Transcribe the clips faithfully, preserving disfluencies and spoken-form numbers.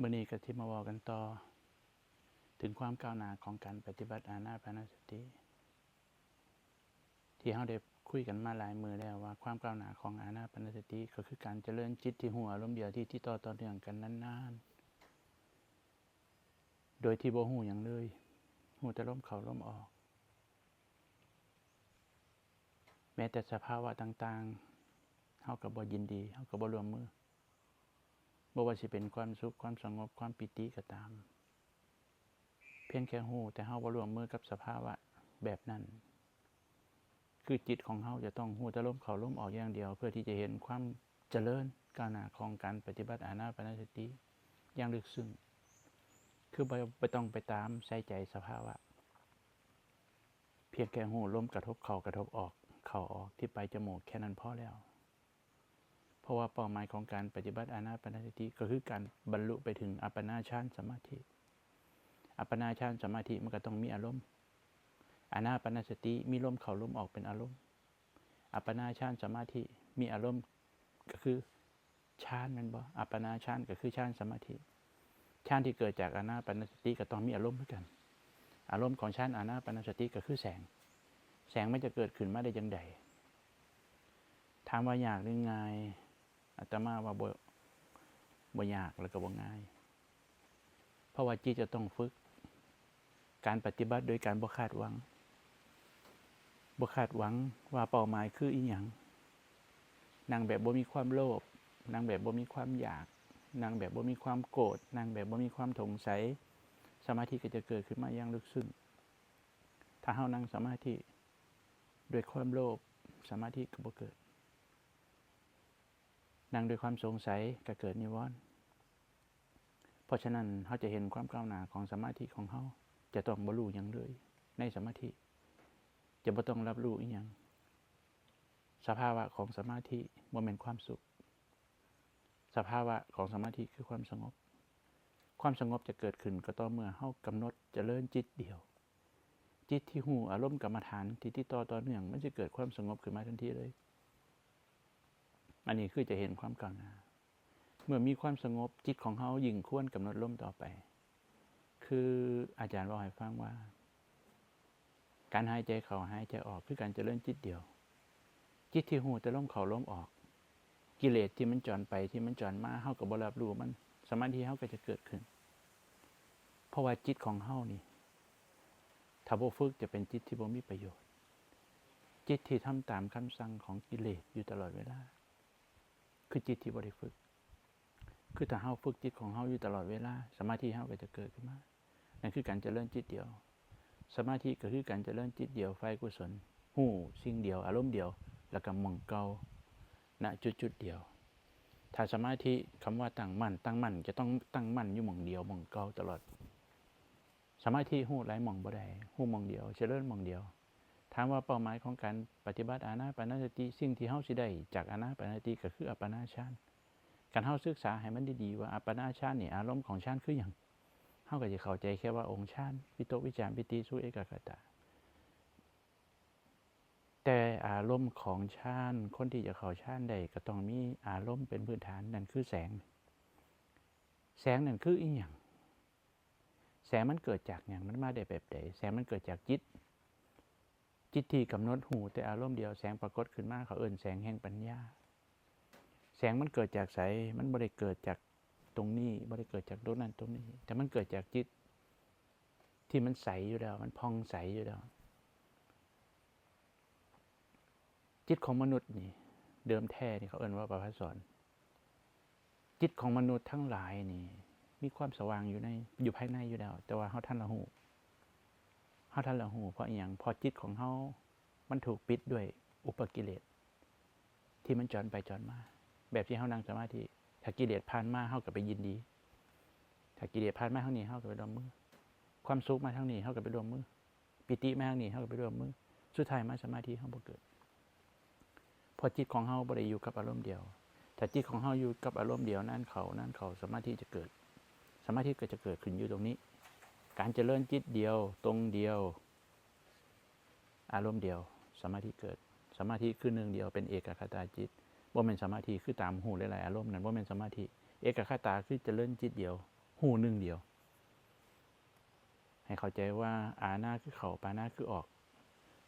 มื้อนี้ก็สิมาเว้ากันต่อ ถึงความก้าวหน้าของการปฏิบัติอานาปานสติ ที่เราได้คุยกันมาหลายมื้อแล้วว่าความก้าวหน้าของอานาปานสติก็คือการเจริญจิตที่รู้อารมณ์เดียวที่ติดต่อต่อเนื่องกันนานๆ โดยที่บ่รู้หยังเลย รู้แต่ลมเข้าลมออก แม้แต่สภาวะต่างๆ เราก็บ่ยินดี เราก็บ่ร่วมมือ บ่ว่าสิเป็นความสุข ความสงบ ความปีติก็ตาม เพียงแค่รู้ แต่เราบ่ร่วมมือกับสภาวะแบบนั้น คือจิตของเราจะต้องรู้แต่ลมเข้าลมออกอย่างเดียว เพื่อที่จะเห็นความเจริญก้าวหน้าของการปฏิบัติอานาปานสติอย่างลึกซึ้ง คือบ่ บ่ต้องไปตามใส่ใจสภาวะ เพียงแค่รู้ลมกระทบเข้ากระทบออก เข้าออกที่ปลายจมูกแค่นั้นพอแล้ว เพราะว่าเป้าหมายของการปฏิบัติอานาปานสติก็คือการบรรลุไปถึงอัปปนาฌานสมาธิ อัปปนาฌานสมาธิมันก็ต้องมีอารมณ์ อานาปานสติมีลมเข้าลมออกเป็นอารมณ์ อัปปนาฌานสมาธิมีอารมณ์ก็คือฌานแม่นบ่ อัปปนาฌานก็คือฌานสมาธิ ฌานที่เกิดจากอานาปานสติก็ต้องมีอารมณ์คือกัน อารมณ์ของฌานอานาปานสติก็คือแสง แสงมันจะเกิดขึ้นมาได้จั่งใด ถามว่ายากหรือง่าย อาตมาว่าบ่ บ่ยากแล้วก็บ่ง่าย เพราะว่าจิตจะต้องฝึก การปฏิบัติโดยการบ่คาดหวัง บ่คาดหวังว่าเป้าหมายคืออิหยัง นั่งแบบบ่มีความโลภ นั่งแบบบ่มีความอยาก นั่งแบบบ่มีความโกรธ นั่งแบบบ่มีความสงสัย สมาธิก็จะเกิดขึ้นมาอย่างลึกซึ้ง ถ้าเรานั่งสมาธิด้วยความโลภ สมาธิก็บ่เกิด นั่งด้วยความสงสัยก็เกิดนิวรณ์ เพราะฉะนั้นเราจะเห็นความก้าวหน้าของสมาธิของเรา จะต้องบ่รู้หยังเลย ในสมาธิ จะบ่ต้องรับรู้อิหยัง สภาวะของสมาธิบ่แม่นความสุข สภาวะของสมาธิคือความสงบ ความสงบจะเกิดขึ้นก็ต่อเมื่อเรากำหนดเจริญจิตเดียว จิตที่รู้อารมณ์กรรมฐานที่ติดต่อต่อเนื่อง มันจะเกิดความสงบขึ้นมาทันทีเลย อันนี้คือจะเห็นความก้าวหน้า เมื่อมีความสงบจิตของเรายิ่งควรกำหนดลมต่อไป คืออาจารย์เว้าให้ฟังว่า การหายใจเข้าหายใจออกคือการเจริญจิตเดียว จิตที่รู้แต่ลมเข้าลมออก กิเลสที่มันจรไปที่มันจรมา เราก็บ่รับรู้มัน สมาธิเราก็จะเกิดขึ้น เพราะว่าจิตของเรานี่ ถ้าบ่ฝึกจะเป็นจิตที่บ่มีประโยชน์ จิตที่ทำตามคำสั่งของกิเลสอยู่ตลอดเวลา คือจิตที่บ่ได้ฝึก คือถ้าเราฝึกจิตของเราอยู่ตลอดเวลา สมาธิเราก็จะเกิดขึ้นมา นั่นคือการเจริญจิตเดียว สมาธิก็คือการเจริญจิตเดียว ฝ่ายกุศล รู้สิ่งเดียว อารมณ์เดียว แล้วก็หม่องเก่า ณ จุดจุดเดียว ถ้าสมาธิ คำว่าตั้งมั่น ตั้งมั่นจะต้องตั้งมั่นอยู่หม่องเดียว หม่องเก่าตลอด สมาธิรู้หลายหม่องบ่ได้ รู้หม่องเดียว เจริญหม่องเดียว ถามว่าเป้าหมายของการปฏิบัติอานาปานสติ สิ่งที่เราสิได้จากอานาปานสติก็คืออัปปนาฌาน คันเราศึกษาให้มันดีๆ ว่าอัปปนาฌานนี่อารมณ์ของฌานคือหยัง เราก็จะเข้าใจแค่ว่าองค์ฌาน วิตกวิจารปีติสุขเอกัคคตา แต่อารมณ์ของฌาน คนที่จะเข้าฌานได้ก็ต้องมีอารมณ์เป็นพื้นฐาน นั่นคือแสง แสงนั่นคืออิหยัง แสงมันเกิดจากหยัง มันมาได้แบบใด แสงมันเกิดจากจิต จิตที่กำหนดรู้แต่อารมณ์เดียว แสงปรากฏขึ้นมา เขาเอิ้นแสงแห่งปัญญา แสงมันเกิดจากไส มันบ่ได้เกิดจากตรงนี้ บ่ได้เกิดจากตรงนั้นตรงนี้ แต่มันเกิดจากจิต ที่มันใสอยู่แล้ว มันผ่องใสอยู่แล้ว จิตของมนุษย์นี่ เดิมแท้นี่เขาเอิ้นว่าประภัสสร จิตของมนุษย์ทั้งหลายนี่ มีความสว่างอยู่ใน อยู่ภายในอยู่แล้ว แต่ว่าเราทันละฮู้ เราทันละฮู้ เพราะอิหยัง เพราะจิตของเรามันถูกปิดด้วยอุปกิเลส ที่มันจรไปจรมา แบบที่เรานั่งสมาธิ ถ้ากิเลสผ่านมาเราก็ไปยินดี ถ้ากิเลสผ่านมาทางนี้เราก็ไปร่วมมือ ความสุขมาทางนี้เราก็ไปร่วมมือ ปีติมาทางนี้เราก็ไปร่วมมือ สุดท้ายมาสมาธิเราบ่เกิด เพราะจิตของเราบ่ได้อยู่กับอารมณ์เดียว ถ้าจิตของเราอยู่กับอารมณ์เดียวนานเข้านานเข้า สมาธิจะเกิด สมาธิก็จะเกิดขึ้นอยู่ตรงนี้ การเจริญจิตเดียว ตรงเดียว อารมณ์เดียว สมาธิเกิด สมาธิคือหนึ่งเดียว เป็นเอกัคคตาจิต บ่แม่นสมาธิคือตามรู้หลายๆอารมณ์ นั่นบ่แม่นสมาธิ เอกัคคตาคือเจริญจิตเดียว ฮู้หนึ่งเดียว ให้เข้าใจว่าอานาคือเข้า ปานาคือออก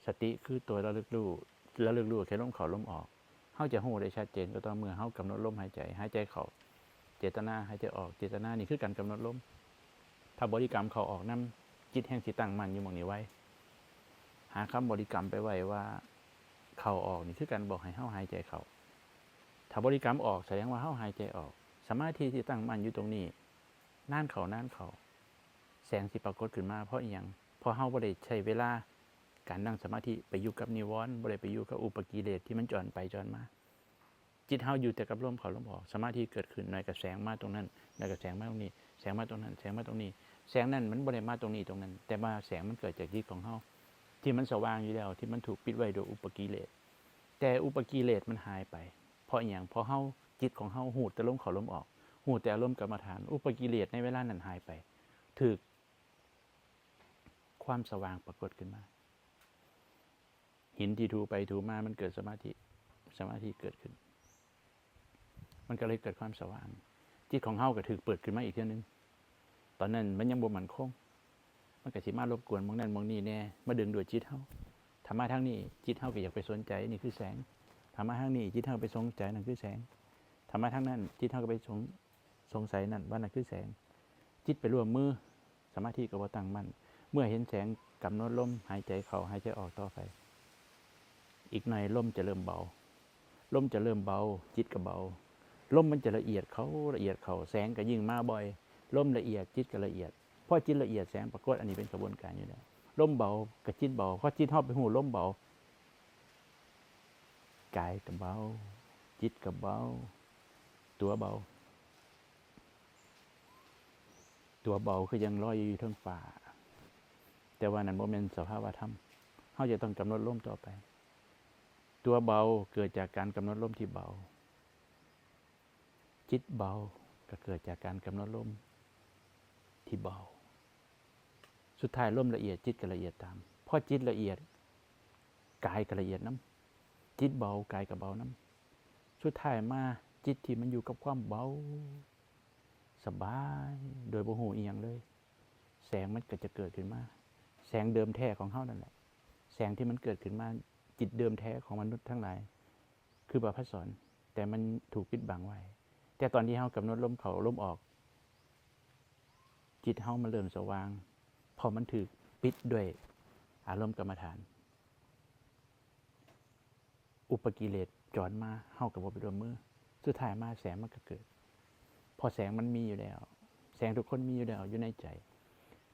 สติคือตัวระลึกรู้ ระลึกรู้แค่ลมเข้าลมออก เฮาจะฮู้ได้ชัดเจนก็ต่อเมื่อเฮากำหนดลมหายใจ หายใจเข้า เจตนา หายใจออก เจตนา นี่คือการกำหนดลม ถ้าบริกรรมเข้าออกนำ จิตแฮ่งสิตั้งมั่นอยู่หม่องนี้ไว้ หาคำบริกรรมไปไว้ว่า เข้าออกนี่คือการบอกให้เฮาหายใจเข้า ถ้าบริกรรมออกแสดงว่าเฮาหายใจออก สมาธิที่ตั้งมั่นอยู่ตรงนี้ นานเข้านานเข้า แสงสิปรากฏขึ้นมา เพราะอิหยัง เพราะเฮาบ่ได้ใช้เวลาการนั่งสมาธิไปอยู่กับนิวรณ์ บ่ได้ไปอยู่กับอุปกิเลสที่มันจรไปจรมา จิตเฮาอยู่แต่กับลมเข้าลมออก สมาธิเกิดขึ้น หน่อยก็แสงมาตรงนั้น หน่อยก็แสงมาตรงนี้ แสงมาตรงนั้น แสงมาตรงนี้ แสงนั้นมันบ่ได้มาตรงนี้ตรงนั้น แต่ว่าแสงมันเกิดจากจิตของเฮา ที่มันสว่างอยู่แล้ว ที่มันถูกปิดไว้โดยอุปกิเลส แต่อุปกิเลสมันหายไป เพราะอิหยัง เพราะเฮา จิตของเฮาฮู้แต่ลมเข้าลมออก ฮู้แต่อารมณ์กรรมฐาน อุปกิเลสในเวลานั้นหายไป ถูกความสว่างปรากฏขึ้นมา หินที่ถูไปถูมามันเกิดสมาธิ สมาธิเกิดขึ้น มันก็เลยเกิดความสว่าง จิตของเฮาก็ถูกเปิดขึ้นมาอีกเทื่อนึง ตอนนั้นมันยังบ่มั่นคง มันก็สิมารบกวนหม่องนั้นหม่องนี้แน่ มาดึงดูดจิตเฮา ถ้ามาทางนี้ จิตเฮาก็อยากไปสนใจ นี่คือแสง ถ้ามาทางนี้ จิตเฮาไปสนใจ นั่นคือแสง ถ้ามาทางนั้น จิตเฮาก็ไปสง สงสัยนั่น ว่านั่นคือแสง จิตไปร่วมมือ สมาธิก็บ่ตั้งมั่น เมื่อเห็นแสง กำหนดลมหายใจเข้า หายใจออกต่อไป อีกหน่อยลมจะเริ่มเบา ลมจะเริ่มเบา จิตก็เบา ลมมันจะละเอียดเข้า ละเอียดเข้า แสงก็ยิ่งมาบ่อย ลมละเอียด จิตก็ละเอียด พอจิตละเอียด แสงปรากฏ อันนี้เป็นกระบวนการอยู่แล้ว ลมเบากับจิตเบา พอจิตเฮาไปฮู้ลมเบา กายก็เบา จิตก็เบา ตัวเบา ตัวเบาคือยังลอยอยู่เทิงฟ้า แต่ว่านั้นบ่แม่นสภาวะธรรม เฮาจะต้องกำหนดลมต่อไป ตัวเบาเกิดจากการกำหนดลมที่เบา จิตเบาก็เกิดจากการกำหนดลมที่เบา สุดท้ายลมละเอียด จิตก็ละเอียดตาม พอจิตละเอียด กายก็ละเอียดนำ จิตเบา กายก็เบานำ สุดท้ายมาจิตที่มันอยู่กับความเบา สบาย โดยบ่ฮู้อีหยังเลย แสงมันก็จะเกิดขึ้นมา แสงเดิมแท้ของเฮานั่นแหละ แสงที่มันเกิดขึ้นมา จิตเดิมแท้ของมนุษย์ทั้งหลาย คือประภัสสร แต่มันถูกปิดบังไว้ แต่ตอนที่เฮากำหนดลมเข้าลมออก จิตเฮามันเริ่มสว่าง เพราะมันถูกปิดด้วยอารมณ์กรรมฐาน อุปกิเลสจรมา เฮาก็บ่ไปร่วมมือ สุดท้ายมาแสงมันก็เกิด เพราะแสงมันมีอยู่แล้ว แสงทุกคนมีอยู่แล้ว อยู่ในใจ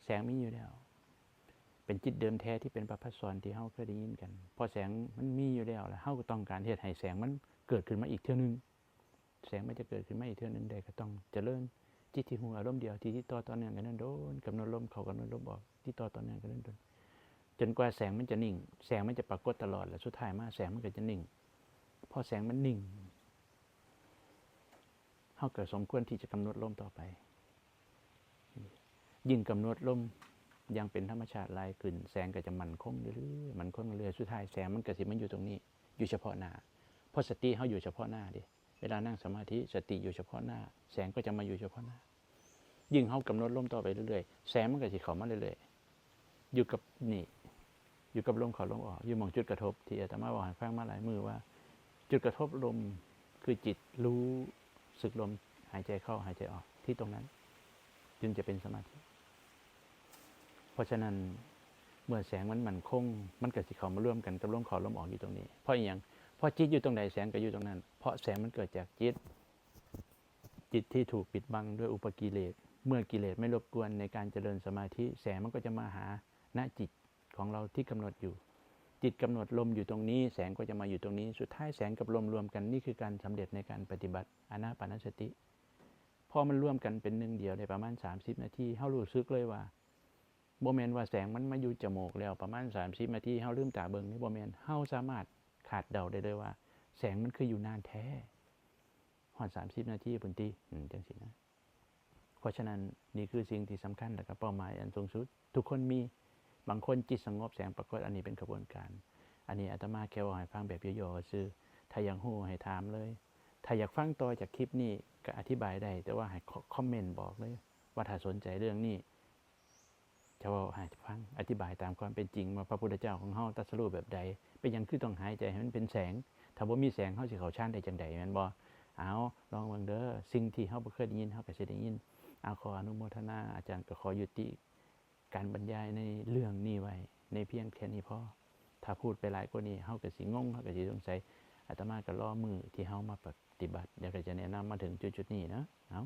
แสงมีอยู่แล้ว เป็นจิตเดิมแท้ที่เป็นประภัสสรที่เฮาเคยได้ยินกัน เพราะแสงมันมีอยู่แล้ว แล้วเฮาก็ต้องการเฮ็ดให้แสงมันเกิดขึ้นมาอีกเทื่อนึง แสงมันจะเกิดขึ้นมาอีกเทื่อนึงได้ ก็ต้องเจริญจิตที่ฮู้อารมณ์เดียว ที่ติดต่อต่อเนื่องกันโดนๆ กำหนดลมเข้า กำหนดลมออก ติดต่อต่อเนื่องกันโดนๆ จนกว่าแสงมันจะนิ่ง แสงมันจะปรากฏตลอด แล้วสุดท้ายมาแสงมันก็จะนิ่ง พอแสงมันนิ่ง เฮาก็สมควรที่จะกำหนดลมต่อไป ยิ่งกำหนดลมอย่างเป็นธรรมชาติหลายขึ้น แสงก็จะมั่นคงเรื่อยๆ มั่นคงเรื่อยๆ สุดท้ายแสงมันก็สิมาอยู่ตรงนี้ อยู่เฉพาะหน้า เพราะสติเฮาอยู่เฉพาะหน้าเด้ เวลานั่งสมาธิ สติอยู่เฉพาะหน้า แสงก็จะมาอยู่เฉพาะหน้า ยิ่งเฮากำหนดลมต่อไปเรื่อยๆ แสงมันก็สิเข้ามาเรื่อยๆ อยู่กับนี่ อยู่กับลมเข้าลมออก อยู่หม่องจุดกระทบ ที่อาตมาบอกให้ฟังมาหลายมื้อว่า จุดกระทบลมคือจิตรู้สึกลมหายใจเข้าหายใจออกที่ตรงนั้น จึงจะเป็นสมาธิ เพราะฉะนั้นเมื่อแสงมันมั่นคง มันก็สิเข้ามาร่วมกันกับลมเข้าลมออกอยู่ตรงนี้ เพราะอิหยัง เพราะจิตอยู่ตรงใดแสงก็อยู่ตรงนั้น เพราะแสงมันเกิดจากจิต จิตที่ถูกปิดบังด้วยอุปกิเลส เมื่อกิเลสไม่รบกวนในการเจริญสมาธิ แสงมันก็จะมาหาณจิตของเราที่กำหนดอยู่ จิตกำหนดลมอยู่ตรงนี้ แสงก็จะมาอยู่ตรงนี้ สุดท้ายแสงกับลมรวมกัน นี่คือการสำเร็จในการปฏิบัติอานาปานสติ พอมันรวมกันเป็นหนึ่งเดียวได้ประมาณสามสิบนาที เฮารู้สึกเลยว่า บ่แม่นว่าแสงมันมาอยู่จมูกแล้วประมาณสามสิบนาที เฮาลืมตาเบิ่งนี่ บ่แม่น เฮาสามารถคาดเดาได้เลยว่า แสงมันคืออยู่นานแท้ ฮอดสามสิบนาทีพุ้นติ อืม จั่งซี้นะ เพราะฉะนั้นนี่คือสิ่งที่สำคัญ และก็เป้าหมายอันสูงสุด ทุกคนมี บางคนจิตสงบแสงปรากฏ อันนี้เป็นขบวนการ อันนี้อาตมาแค่เว้าให้ฟังแบบย่อๆ ซื่อ ถ้าอยากฮู้ให้ถามเลย ถ้าอยากฟังต่อจากคลิปนี้ก็อธิบายได้ แต่ว่าให้คอ คอมเมนต์บอกเลย ว่าถ้าสนใจเรื่องนี้ จะเว้าให้ฟัง อธิบายตามความเป็นจริงว่าพระพุทธเจ้าของเฮาตรัสรู้แบบใด เป็นหยังคือต้องหายใจให้มันเป็นแสง ถ้าบ่มีแสงเฮาสิเข้าฌานได้จั่งใด แม่นบ่ เอา ลองเบิ่งเด้อ สิ่งที่เฮาบ่เคยได้ยินเฮาก็สิได้ยิน เอา ขออนุโมทนา อาจารย์ก็ขอยุติการบรรยายในเรื่องนี้ไว้ ในเพียงแค่นี้พอ ถ้าพูดไปหลายกว่านี้เฮาก็สิงง เฮาก็สิสงสัย อาตมาก็รอมื้อที่เฮามาปฏิบัติ เดี๋ยวก็จะแนะนำมาถึงจุดๆนี้นะ เอา